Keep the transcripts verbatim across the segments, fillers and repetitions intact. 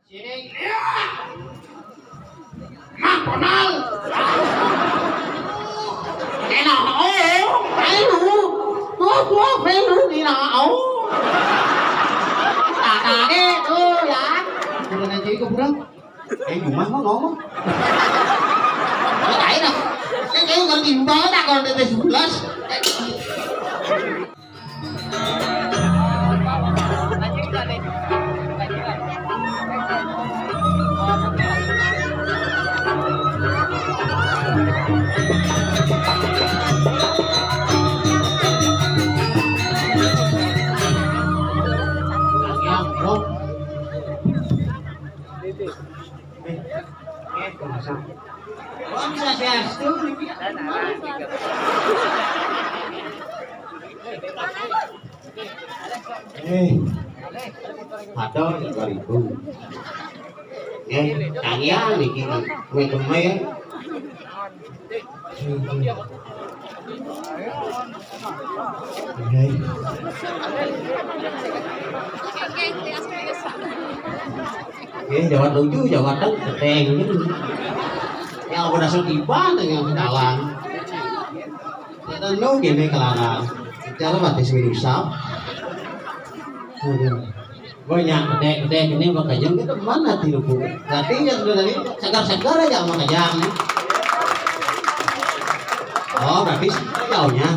Sini. Iya. Mang Ponal. Kena, oh, pelu. Oh, gua pelu ni na, oh. Tadi tuh ya. Bukan aja itu, Bro. Eh, gimana mau ngomong? Ya, lain lah. Saya kayak ngerti banget kalau D T sebelas. Om Swastiastu. Eh, ada dua ribu. Eh, tanya nih, kue kemai. Eh. Eh, Jawa tujuh, Jawa tengah, keteng gitu. Ya, udah setiban dengan kenalan. Ya, tentu gini kenalan. Cara batis minusap. Aduh. Banyak gede-gede ini makanya kita mana tiru bu. Berarti yang sudah tadi segar-segar aja sama kejam. Oh, berarti jauhnya.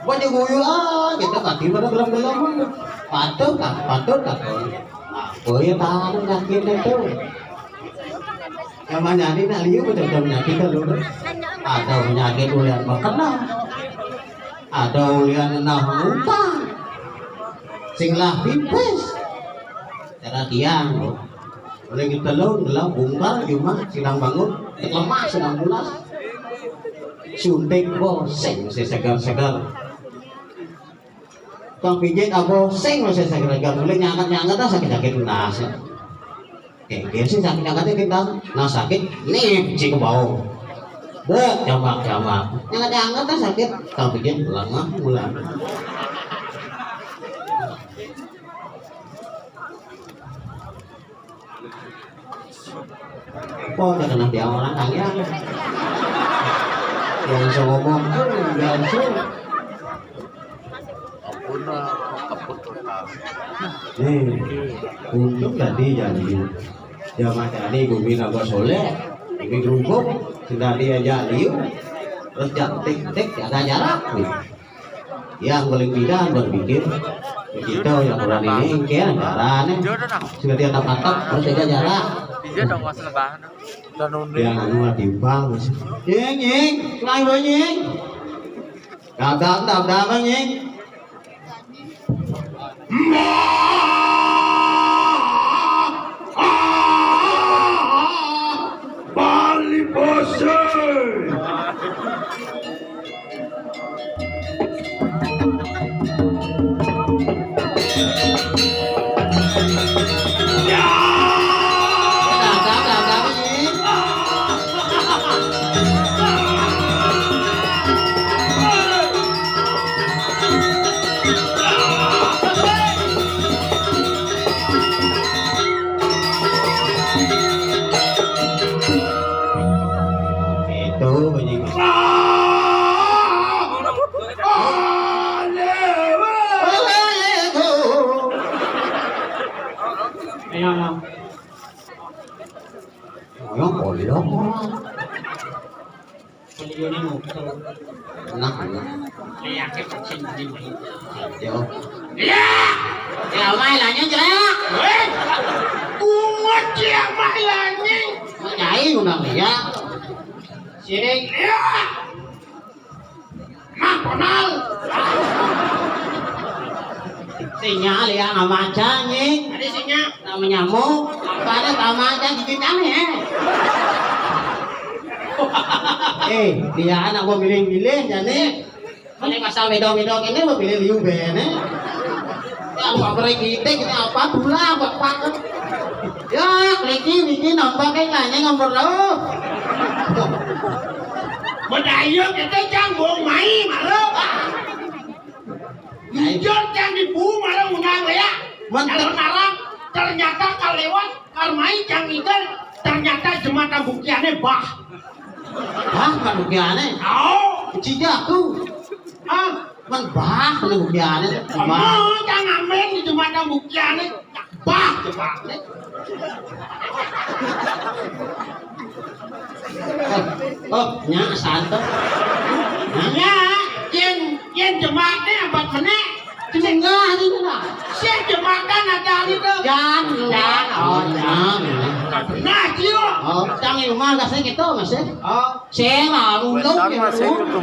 Buat yang guyu ah, kita kaki pada belum-belum. Patut kan, patut kan. Apa ya tahu yakin itu. Yang mana ini nak liu betul-betul penyakit kan dulu. Ada penyakit ulian berkena. Ada ulian nah utang. Sing lah pipis. Cara tiang, Bu. Oleh kita lo, ngelam bungkar, cuma silang bangun, lemah, silang pulas. Suntik, boseng, sesegar-segar. Kang pijit, apa, sing, sesegar-segar. Boleh nyangat-nyangat, ah, sakit-sakit, nah, sih. Oke, oke, sih, sakit-sakit, kita, nah, sakit, nih, si ke bawah. Bok, jamak-jamak. Nyangat-nyangat, ah, sakit. Kang pijit, lengah, mulai. Oh, udah kena dia orang kaya. Yang bisa ngomong, eh, yang bisa. Ampun, ah, keput total. Nih, untung tadi jadi. Ya, Mas Yani, bumi nambah soleh, bumi gerubuk, sudah dia jadi. Terus jantik-tik, ada jarak, nih. Yang paling tidak berpikir begitu yang orang ini kayak negaranya sudah dia tatap terus aja jarak. Dia dong mas lebahan. Yang anu lah timpang. Nying, nying, lain boy, nying. Dadang, dadang, nying. Bali Bose. Itu bunyi. Ayo, ayo. Ayo, ayo. Beliau ini mau ke. Nah, nah. Lihat ke kucing di. Yo. Iya. Ya, mai lanyang jelek. Eh. Kuat ya, mai lanyang. Nyai ngundang dia. Sini. Iya. Mang Ponal. Sinyal ya, nggak maca, nying. Ada sinyal. Namanya nyamuk. Apa ada sama aja gigit aneh, eh. Eh, dia anak gua milih-milih, jadi. Mana pasal beda-beda ini, gua pilih liu bene. Ya, gua beri kita, kita apa, pula, apa, apa. Ya, Riki, Riki, nampak kayak nanya nomor lo. Bedayuk itu cang bong mai, malu. Jujur cang di bu, malu undang ya. Kalau narang, ternyata kalau lewat, kalau mai, Buktiane bah. Bah, kan buktiane. Au. Cijak tu. Ah, men bah, kan buktiane. Bah. Kamu jangan main di jembatan buktiane. Bah, jembatan. Oh, oh, nya santo. Nya, yen, yen jembatan empat menit. Ceningah ni lah. Sing jembatan ada ni tu. Jan, jan. Oh, jan. Nah, cium. Oh, cang rumah lah sing itu masih. Oh, sing lah, ulung. Bentar, masih itu.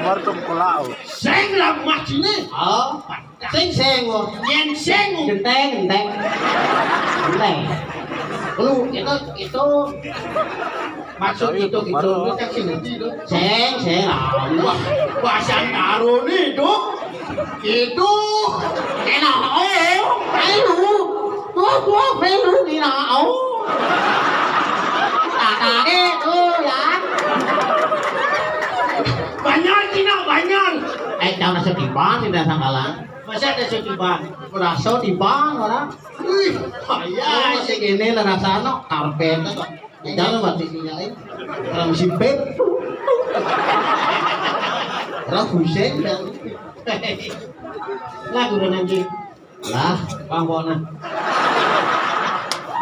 Sing lah rumah sini. Oh, sing, sing, oh. Yen sing. Genteng, genteng. Genteng. Lu, itu, itu. Maksud itu, itu. Lu kan sing ngerti tu. Sing, sing. Wah, bahasa Taro ni tu. Itu. Enak, oh. Ayo. Tuh, tuh, melu ni lah, oh. Tak ada tu, ya. Banyak, Cina, banyak. Eh, jangan sedih banget, tidak sangkalan. Masa ada sedih banget? Merasa di bank, orang. Wih, payah. Segini lah rasanya, karpet tu. Jangan mati sinyal, eh. Orang si Pep. Orang Hussein dan lagu nanti. Lah, Bang Bona.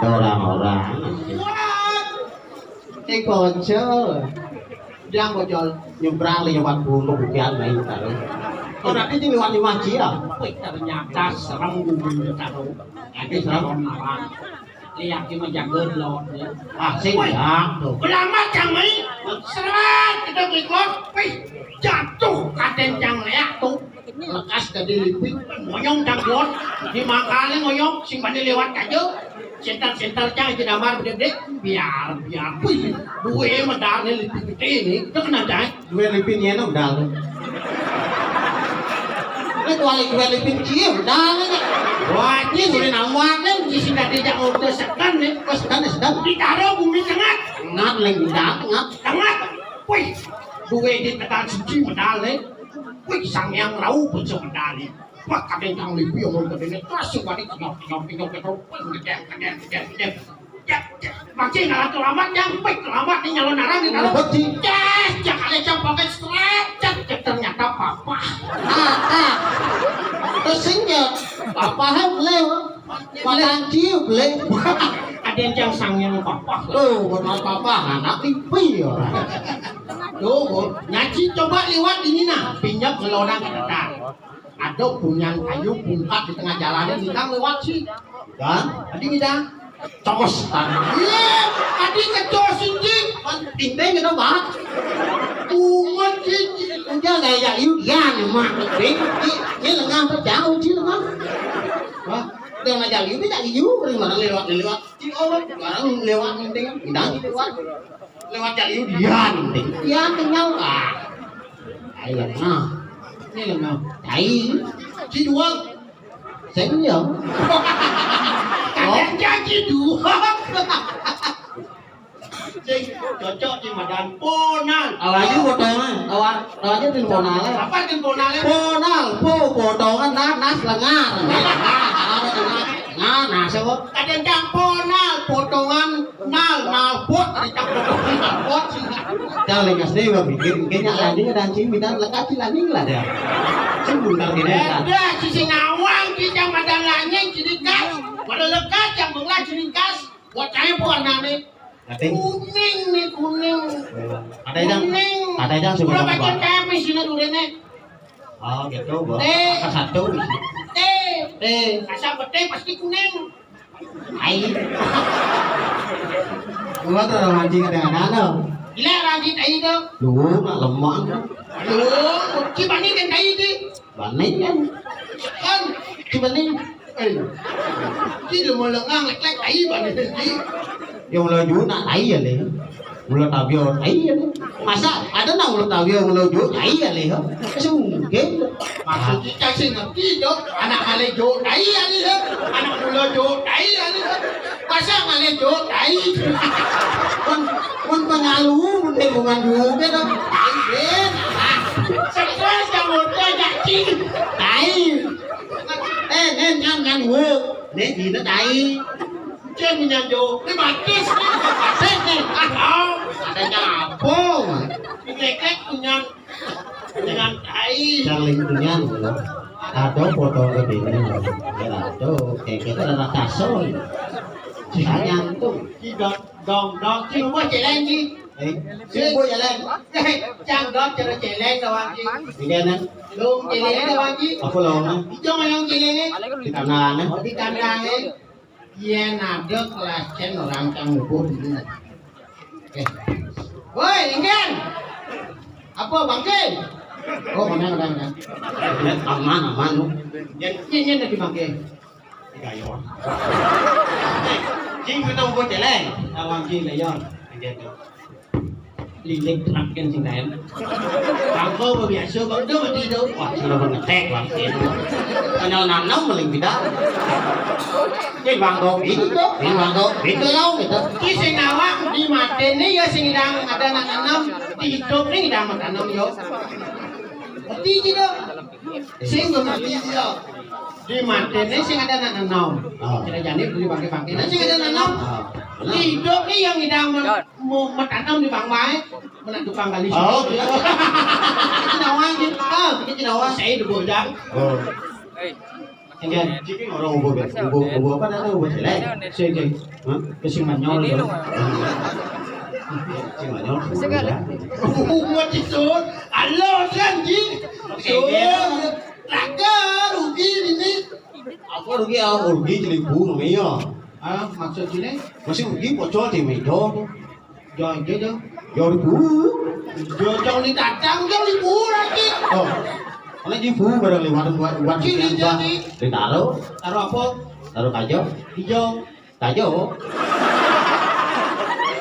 Ada orang-orang. Ini bocor. Dia bocor nyebrang lewat gunung, bukan main taruh. Kok nanti di lewat lima cia? Wih, ternyata serem gunung taruh. Nanti serem orang. Lihat cuma jago lo. Ah, sing ya tuh. Belamat kami. Seret kita ikut. Wih, jatuh kaden cang leak tuh. Lekas dadi liping, ngoyong cang kuat. Di mangkane ngoyong, sing bani lewat aja. Center-center cang aja damar gede. Biar, biar. Wih, dua medalnya liping gede ini. Itu kena cang. Dua liping ya, no, medal. Ini kuali dua liping cie, medal ini. Wah, ini boleh nawar nih, di sini ada yang udah sekan nih. Oh, sekan, sekan. Ditaruh bumi tengah. Tengah, leng, tengah, tengah. Tengah. Wih, dua di tekan suci medal nih. Wih, Sang Hyang Rau pun sementari. Wah, kadang yang lebih orang kadang ini terus suka di kenyok, kenyok, kenyok, kenyok. Wih, gedeng, gedeng, gedeng, gedeng. Ya, ya, makin ngalah terlambat, yang baik terlambat nih nyalon arang di dalam. Betul. Yes, ya kali yang pakai stretch, ya, ya, ternyata papa. Ah, ah. Terus sing ya, papa hem leh. Makan ciup leh. Ada yang Sang Hyang papa. Oh, bukan papa, anak pipi ya. Tuh, nyaci coba liwat ini nah, pinjak ngelonang ke depan. Ada punyan kayu bungkat di tengah jalannya, ngidang lewat sih. Kan? Tadi ngidang. Cokos. Iya, tadi kecos sini. Kan pintai kena bah. Umat sih. Udah gaya iu dia nih mah. Ini, ini lengah apa jauh sih lengah? Wah, udah ngajak iu, dia iu, dari mana lewat, lewat. Ci, oh, barang lewat ninting, ndang lewat. Lewat cak liu dia ninting. Dia kenyal lah. Ayo, nah. Ini lho, nah. Tai. Ci dua. Sing ya. Kadang janji dua. Sing cocok di madan ponal. Awalnya potongan, awal, awalnya di ponal. Apa di ponal? Ponal, po, potongan, nah, nas lengar. Nah, nah, siapa? Kadang jang ponal, potongan, nal, nal, pot, ada jang potongan, nal, pot. Dah, lekas deh, gua pikir, kayaknya landing ada anjing, kita lekat di landing lah dah. Sebentar gini, lekat. Ada, sisi ngawang, kita madan langit, sini kas. Pada lekat, yang mengelah, sini kas. Buat saya, warnanya. Kadang. Kuning nih, kuning. Ada yang, kuning. Ada yang sudah. Udah baca kami sini dulu nih. Oh, gitu, Bu. Teh. Angka satu. Teh. Teh. Asal pete pasti kuning. Ai. Gua tuh orang mancing ada anak lo. Gila lagi tai itu. Lu nak lemah. Lu, gimana kan tai itu? Bani kan. Kan. Cuma nih. Eh. Ki dia mau lengang lek-lek tai bani tadi. Yang lo juna tai ya le. Mula tabio tai ya le. Masa ada nak mula tabio mula ju tai ya le. Sungke. Maksud kita sih ngerti dong. Anak kali ju tai ya le. Anak mula ju tai ya le. Masa kali ju tai. Pun pun pengalu pun lingkungan juga dong. Tai ben. Stres kamu tuh jacing. Tai. Eh, nen, ngan, ngan, wo. Nen, dina, tai. Jen, minyan, jo. Ini batis. Nen, Ada nyambung. Dikeklek punyan, punyan tai. Saling punyan, ya. Ada foto ke sini. Ya, ada. Kayak kita ada taso. Saya nyantung. Ki dong, dong, dong. Ki lu buat celeng, Ki. Eh, si lu buat celeng. Eh, cang dong, cara celeng doang, Ki. Iya, nah. Lu celeng doang, Ki. Apa lo, nah? Itu mah yang celeng, eh. Di tanah, nah. Oh, di tanah, eh. Yén ada kelasén orang cang ngubuh dini. Eh. Woi, Inggen. Apa, bangké? Oh, mana, mana, mana. Aman, aman, lu. Yén, yén, yén lagi bangké. Gayon. Cing, kita ngubuh celeng. Awang cing gayon. Inggen. Lilik truk kan sing lain. Bangko biasa, Bang, udah mati dah. Wah, sudah mengetek, Bang. Kenal nanam paling tidak. Ini Bang Dok, itu tuh. Ini Bang Dok, itu tau gitu. Ki sing nawang di maténé ya sing idang ada nak nanam, di hidup nih idang nak nanam yo. Ngerti gitu. Sing ngerti dia. Di maténé sing ada nak nanam. Oh. Kira jani beli bangké-bangké. Nah, sing ada nanam. Oh. Di hidup nih yang idang men-, mau metanam di bang baé. Mana tukang gali. Oh, iya. Kinawa gitu. Ah, ini kinawa saya di bojang. Oh. Iya. Ciki orang ngubuh, ngubuh, ngubuh apa namanya? Ngubuh celeng. Sing, sing. Hah? Ke sing manyol, ya. Sing manyol. Segar. Ngubuh, ngubuh, Sun. Halo, Sun, Ji. Sun. Raga, rugi ini. Apa rugi? Ah, rugi seribu namanya. Ah, maksud sini? Masih rugi pocol di meja. Jangan, jangan. Ya, ribu. Ya, jangan ditatang, jangan ribu lagi. Oh. Kalau ribu barang lewat buat, buat Sini, sini, jadi. Ditaruh. Taruh apa? Taruh kajo. Hijau. Kajo.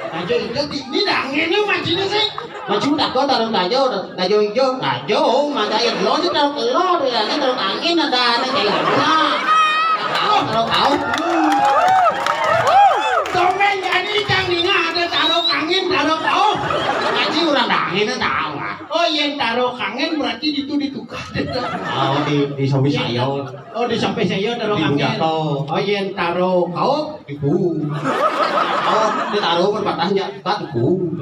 Kajo hijau di, ini dah angin lu mancingnya sih. Macam tak kau taruh kajo, kajo hijau, kajo, maka ya lo tu taruh kelo tu ya, kan taruh angin ada, ada kayak apa? Taruh, taruh kau. Tomén jadi cang dina ada taruh angin, taruh kau. Ngaji orang dah angin tahu ah. Oh, yang taruh angin berarti itu ditukar. Oh, di, di samping saya. Oh, di samping saya taruh angin. Jatuh. Oh, yang taruh kau. Ibu. Oh, di taruh berpatahnya, tak ibu.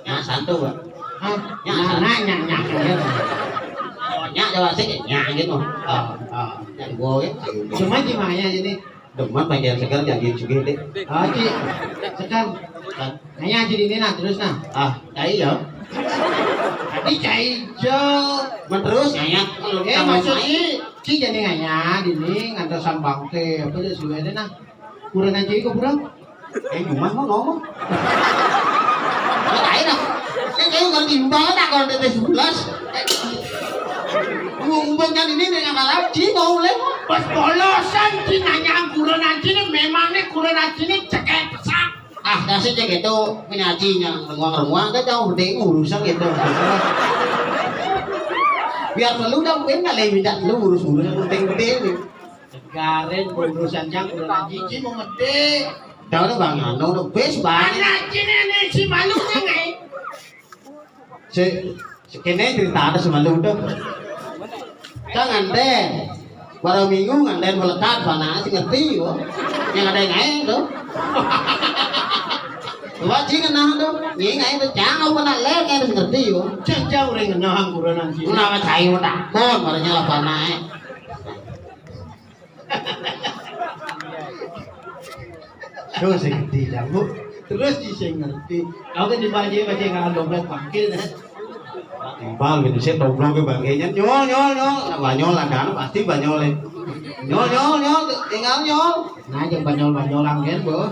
Nyak santu, Pak. Hah? Nyak santu. Nah, nyak, nyak, nyak. Oh, nyak Jawa sih, nyak gitu. Oh, oh. Yang gua ya. Cuma gimana ini? Demen pakai segar jadi juga deh. Oh, Ci. Segar. Kan? Nanya Ci ini nah, terus nah. Ah, cai ya. Tadi cai jo. Men terus nanya. Eh, maksud Ci, Ci jadi nanya, ini ngantar sambang teh, apa ya, sudah deh nah. Kurang aja kok, Bro. Eh, cuma mau ngomong. Nggak tahu dah. Eh, kayak nggak timbang dah kalau teteh sebelas. Ngomong kan ini dengan malam, Ci mau mulai. Pas bolosan Ci nanya kurang aja nih, memangnya kurang aja nih cekek pesak. Ah, dasar cek itu penyajinya renguang-renguang, nggak tahu penting urusan gitu. Biar perlu dah, mungkin nggak lebih dah, lu urus-urus yang penting-penting nih. Segarin urusan yang kurang aja, Ci mau mede. Tahu tuh Bang Ano, udah bes banget. Anak ini, anak si malu nih, ngai. Si, si kene cerita ada semalu tuh. Kan nganten. Baru minggu nganten melekat, mana sih ngerti yo. Yang ada yang lain tuh. Coba sih kena tuh. Ini ngai tuh, jangan pernah lihat yang ngerti yo. Jang-jang orang kenal angguran anjing. Kenapa saya mau takut, barunya lah panai. Terus sing ngerti, Jang, Bu. Terus di sing ngerti. Kau kan dibaca, baca ngaran dompet bangkil, ya. Timbal gitu, saya toblok ke bangkainya. Nyol, nyol, nyol. Nah, banyol ada, pasti banyol, ya. Nyol, nyol, nyol. Tinggal nyol. Nah, yang banyol-banyolan kan, Bu.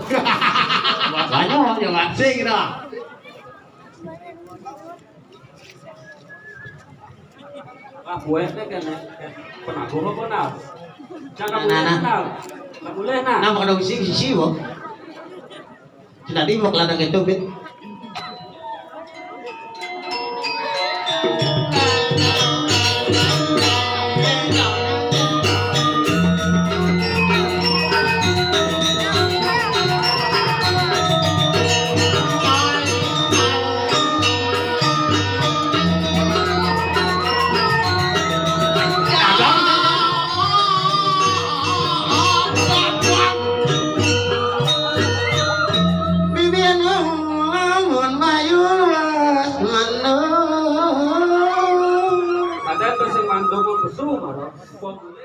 Banyol, yang asing, gitu. Ah, buahnya kan, ya. Pernah gua apa, nah? Jangan Nah, boleh, nah. Nah. Nggak boleh, nah. Nah, mau dong sih, sih, Bu. Tadi mau kelana gitu, Bit. သူ့မှာတော့ formula